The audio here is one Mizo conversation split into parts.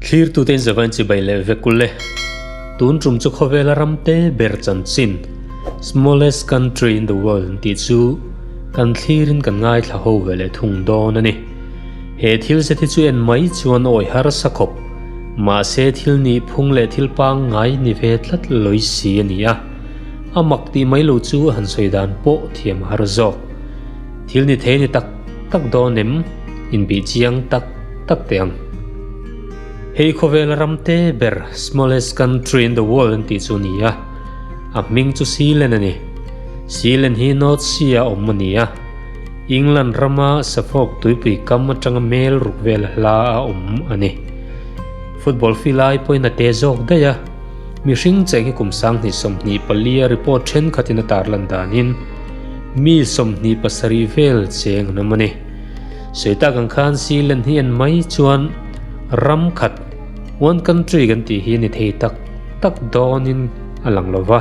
Thlirtute in zavain chibai leh vek ule. Tun tum chu khawvela ram te ber chanchin, smallest country in the world an tih chu kan thlirin kan ngaithla ho ve leh thung dawn a ni. He thil zet hi chu en mai chuan awi harsa khawp, mahse thil nih phung leh thil pangngai ni ve tlat lawih si a ni a. A mak tih mai lo chu han sawi dan pawh thiam a har zawk. Thil ni thei ni tak tak dawn em? Inbih chiang tak tak teh ang. Hei khawvela ram te ber, smallest country in the world an tih chu a ni a, a hming chu Sealand a ni. Sealand hi North Sea-a awm a ni a, England rama Suffolk tuipui kam atanga mel ruk vel hla a awm a ni. Football field ai pawhin a te zawk daih a, mihring cheng hi kum 2024 a report thenkhatin a tarlan danin mi 27 vel cheng an awm a ni. Sawi tak ang khan Sealand hi en mai chuan ram khat, one country kan tih hi a ni thei tak tak dawnin a lang lo va.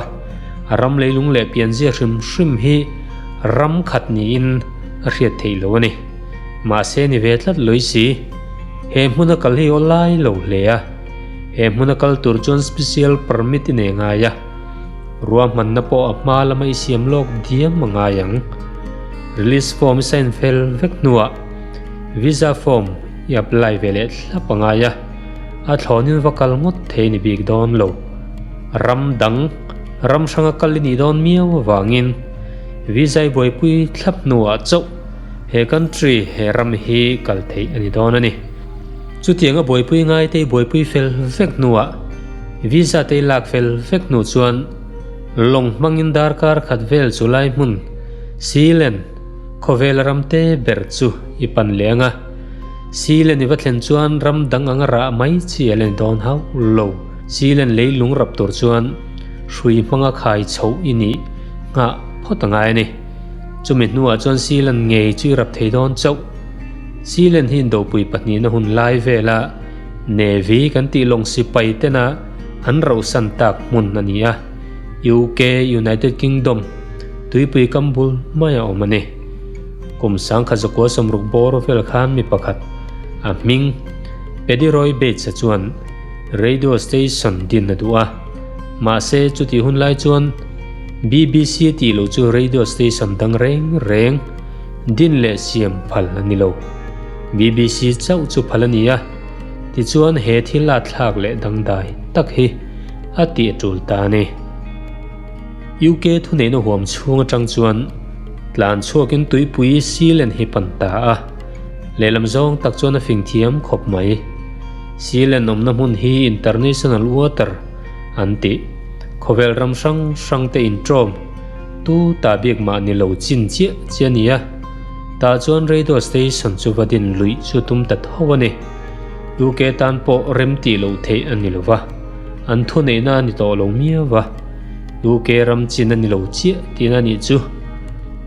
A ram leilung leh pianzia hrim hrim hi ram khat niin a hriat theih lo a ni. Mahse ni ve tlat lawih si. He hmuna kal hi aw lai lo hle a. He hmuna kal tur chuan special permit i nei ngai a. Ruahmanna pawh a hma lama i siam lawk diam a ngai ang. Release form i sign fel vek hnuah visa form i apply ve leh thlap a ngai a, a thlawnin va kal ngawt thei ni bik dawn lo. Ram dang, ram hranga kal i nih dawn miau avangin visa i buaipui thlap hnuah chauh he country, he ram hi kal theih a ni dawn a ni. Chutianga buaipui ngai te i buaipui fel vek hnuah visa te i lak fel vek hnu chuan lawng hmangin darkar khat vel chu lai hmun Sealand khawvela ram te ber chu i pan leh ang a. Sealand i va thlen chuan ram dang anga rah mai chi a la ni dawn hauh lo. Sealand leilung rap tur chuan hrui hmanga khai chhoh i nih nghah phawt a ngai a ni. Chumi hnuah chuan Sealand ngei chu i rap thei dawn chauh. Sealand hi indopui pahnihna hun lai vela Navy kan tih lawng sipai tena an rohsan tak hmun a ni a, UK, United Kingdom, tuipui kam bul mai a awm a ni. Kum 1960 bawr vel khan mi pakhat, a hming, Paddy Roy Bates-a chuan radio station din a duh a, mahse chutih hun lai chuan BBC tih loh chu radio station dang reng reng Din leh siam phal a ni lo. BBC chauh chu phal a ni a, tichuan he thil a thlak leh dangdai tak hi a tih a tul ta a ni. UK thuneihna huam chhung atang chuan tlan chhuakin tuipui Sealand hi pan ta a, lehlam zawng tak chuan a fing thiam khawp mai. Sealand awmna hmun hi International Water an tih, khawvel ram hrang hrang te intawm, Tu ta bik mah ni lo chin chiah chiah a ni a, tah chuan radio station chu va din luih chu tum ta tho a ni. UK tan pawh rem tih loh theih a ni lo va, an thuneihna a ni tawh lo miau va, UK ram chin a ni lo chiah tihna a nih chu.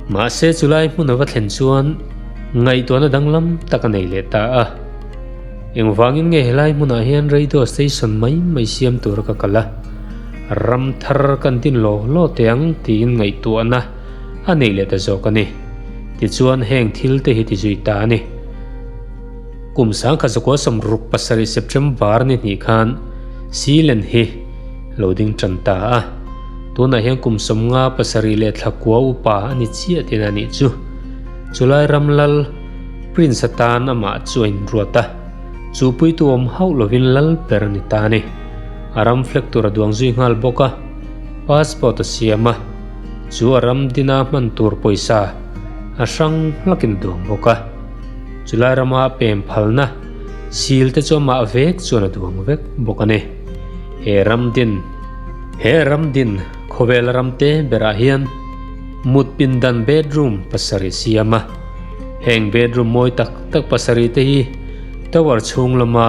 Mahse chulai hmun a va thlen chuan ngaihtuahna danglam tak a nei leh ta a. Engvangin nge helai hmunah hian radio station mai mai siam tura ka kal a? Ram thar kan tin law law teh ang tiin ngaihtuahna a nei leh ta zawk a ni. Tichuan heng thil te hi ti zui ta a ni. Kum 1967 September ni hnih khan Sealand hi lo ding tan ta a. Tunah hian kum 57 leh thla kua upa a ni chiah tiin a nih chu. Chulai ram lal Prince atan amah chu a inruat a. Chu puitu awm hauh lovin lal ber a ni ta a ni. A ram flag tur a duang zui nghal bawk a, passport a siam a, chu a ram dina hman tur pawisa a hrang hlakin a duang bawk a. Chulai rama a pem phalna sil te chu amah vek chuan a duang vek bawk a ni. He ram din He ram din khawvel ram te berah hian mut pindan bedroom pasarih siam a, heng bedroom mawi tak tak pasarih te hi tower chhung lama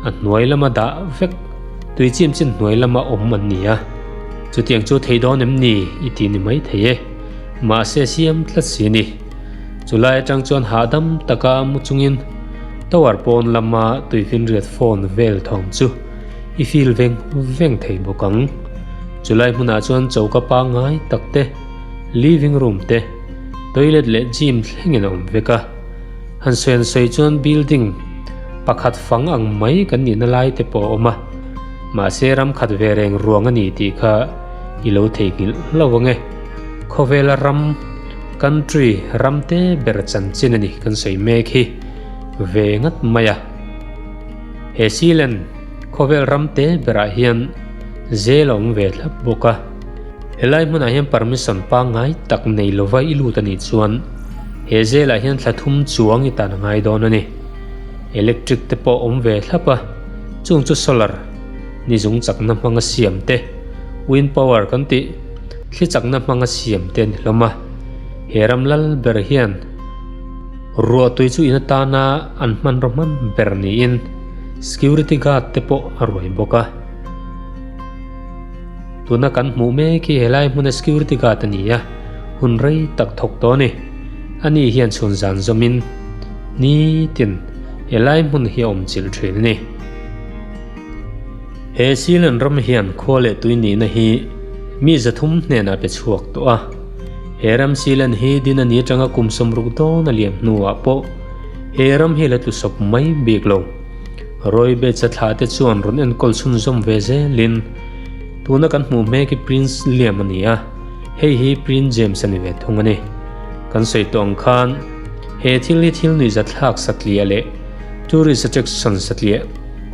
A hnuai lama dah vek, tui chim chin hnuai lama awm an ni a. Chutiang chu thei dawn em ni i ti ni mai thei e. Mahse siam tlat si ni. Chulai atang chuan hahdam taka mu chungin tower pawn lama tuifinriat phone vel thawm chu i feel veng veng thei bawk ang. Chulai hmunah chuan choka pangngai tak te, living room te, toilet leh gym thlengin a awm vek a. Han sawi an sawi chuan building. Pakhat fang ang mai kan nihna lai te pawh a awm a, mahse ram khat ve reng ruang a ni tih kha i lo theihnghilh hlauh ang e. Khawvela ram, country, ram te ber chanchin a ni kan sawi mek hi ve ngat mai a. He Sealand khawvel ram te berah hian zel a awm ve thlap bawk a. Helai hmunah hian permission pangngai tak nei lova i lut a nih chuan he zelah hian thla thum chuang i tan a ngai dawn a ni. Electric te pawh awm ve thlap a, chung chu solar, ni zung chakna hmanga siam te, wind power kan tih, thli chakna hmanga siam te a ni hlawm a. He ram lal ber hian ruah tui chu in atana an hmanraw hman ber niin security guard te pawh a ruai bawk a. Tuna kan hmuh mek hi helai hmuna security guard a ni a, hun rei tak thawk tawh a ni. Ani hian chhun zan zawmin nitin helai hmun hi a awm chilh thin a ni. He Sealand ram hian khua leh tui nihna hi mi zathum hnenah pe chhuak tawh a. He ram Sealand hi din a ni atanga kum 60 dawn a liam hnuah pawh he ram hi la tlusawp mai bik lo. Roy Bates a thlah te chuan rawn enkawl chhunzawm ve zelin tuna kan hmuh hmek hi Prince Liam a ni a, hei hi Prince James a ni ve thung a ni. Kan sawi tawh ang khan he thil hi thil nuihzathlak satliah leh tourist attraction satliah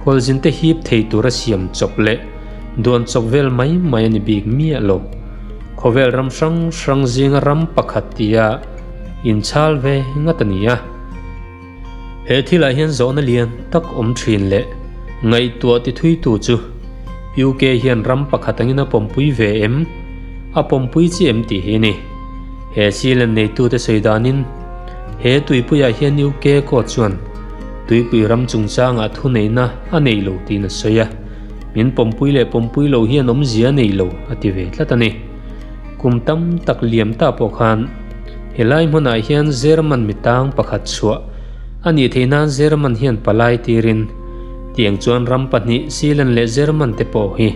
khualzin te hip thei tura siam chawp leh duan chawp vel mai mai a ni bik miah lo. Khawvel ram hrang hrang zinga ram pakhat tia inchhal ve ngat a ni a. He thilah hian zawhna lian tak awm thin leh ngaihtuah ti thuitu chu UK hian ram pakhat angin a pawmpui ve em? A pawmpui chi em tih hi a ni. He Sealand neitute sawi danin he tuipuiah hian UK court chuan tuipui ram chungchangah thuneihna a nei lo tiin a sawi a, min pawmpui leh pawmpui lo hian awmzia a nei lo a ti ve tlat a ni. Kum tam tak liam ta pawh khan Helai hmunah hian German mitang pakhat chhuah a nih theih nan German hian palai tirin tiang chuan ram pahnih Sealand leh German te pawh hi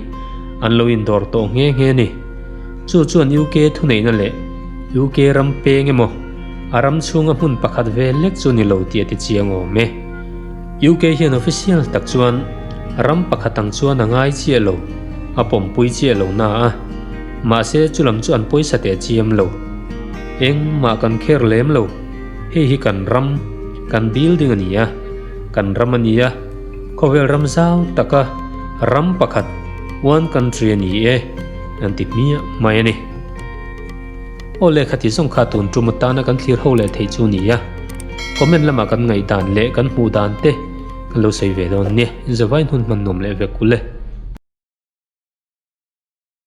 an lo indawr tawh nghe nghe a ni. Chu chuan UK thuneihna leh UK ram peng emaw a ram chhunga hmun pakhat vel lek chu ni lo tih a ti chiang awm e. UK hian official tak chuan ram pakhat ang chuan a ngai chiah lo, a pawmpui chiah lo na a, mahse chulam chu an pawisa teh chiam lo. Engmah kan kher lem lo, hei hi kan ram, kan building a ni a, kan ram a ni a, khawvel ram zau taka ram pakhat, one country a ni e, an ti hmiah mai a ni. Aw le khati zawng kha tun tum atana kan thlir ho leh theih chu ni a, comment lamah kan ngaihdan leh kan hmuh dan te kan lo sawi ve dawn nia, inzavain hun hman nuam leh vek u le.